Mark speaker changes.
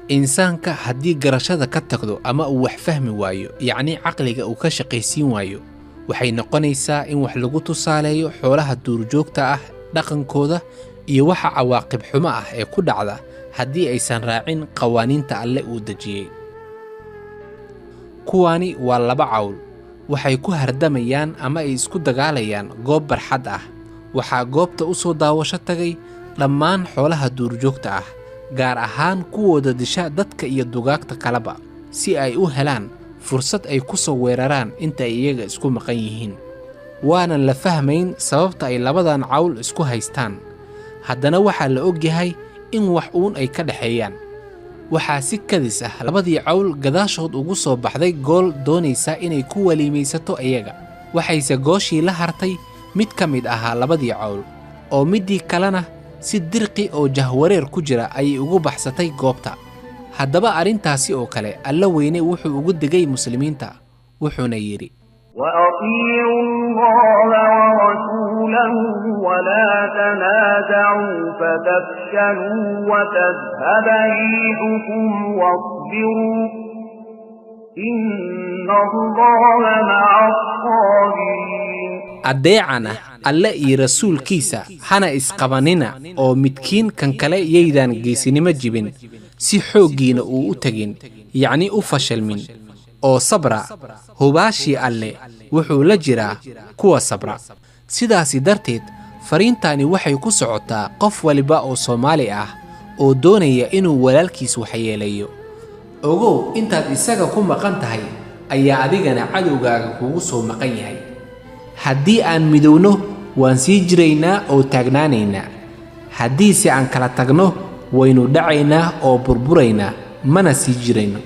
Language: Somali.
Speaker 1: Insaanka haddii garashada ka tagdo ama uu wax fahmi waayo, yacni caqliga uu ka shaqaysiin waayo, waxay noqonaysaa in wax lagu tusaaleeyo xoolaha duurjoogta ah, dhaqankooda iyo waxa cawaaqib xumo ah ee ku dhacda haddii aysan raacin qawaaniinta Alle uu dejiyey. Kuwaani waa laba cawl. Waxay ku hardamayaan ama ay isku dagaalayaan goob barxad ah. Waxaa goobta u soo daawasho tagay dhammaan xoolaha duurjoogta ah, gaar ahaan kuwooda disha dadka iyo dugaagta kaleba, si ay u helaan fursad ay ku soo weeraraan inta ay iyaga isku maqan yihiin. Waanan la fahmayn sababta ay labadan cawl isku haystaan, haddana waxaa la og yahay in wax uun ay ka dhexeeyaan. Waxaa si kadis ah labadii cawl gadaashood ugu soo baxday gool doonaysa inay ku waliimaysato iyaga. Waxayse gooshii la hartay mid ka mid ahaa labadii cawl, oo middii kalena si dirqi oo jahwareer ku jira ayay ugu baxsatay goobta. Haddaba arrintaasi oo kale Alla weyne wuxuu ugu digay muslimiinta, wuxuuna yidhi:
Speaker 2: وأطيعوا الله ورسوله ولا تنازعوا فتفشلوا وتذهب ريحكم واصبروا إن الله مع الصابرين.
Speaker 1: Addeecana Alle iyo rasuulkiisa, hana isqabanina, oo midkiin kan kale yaydaan geesinimo jibin, si xooggiina uu u tegin, yacni u fashalmin, oo sabra. Hubaashii Alle wuxuu la jiraa kuwa sabra. Sidaasi darteed fariintani waxay ku socotaa qof waliba oo Soomaali ah oo doonaya inuu walaalkiis waxyeeleeyo. Ogow, intaad isaga ku maqan tahay ayaa adigana cadowgaaga kugu soo maqan yahay. Haddii aan midowno, waan sii jiraynaa oo taagnaanaynaa. Haddiise aan kala tagno, waynu dhacaynaa oo burburaynaa, mana sii jirayno.